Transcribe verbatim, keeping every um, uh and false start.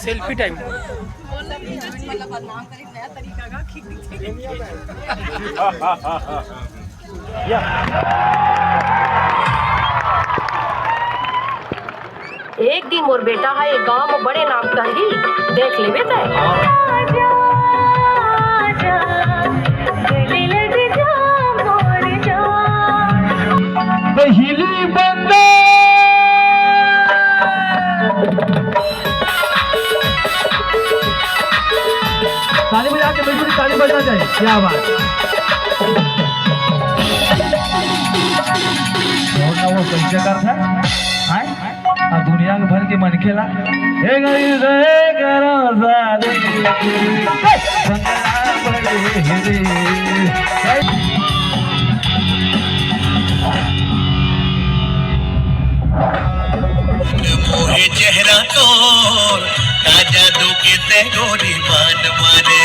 Selfie time. एक दिन मोर बेटा ह एक गांव म बड़े नाम करही, देख लेबे तैं। पहिली बंदे। ताली बजा के बिल्कुल ताली बजना चाहिए। क्या बात। और ना वो कैसे करता है? हैं? आ दुनिया के भर के मनखे ला, हे गई रे करो शादी, भंगड़ा पड़े रे। मोहे चेहरा तोर का जादू के ते गोरी मान मारे।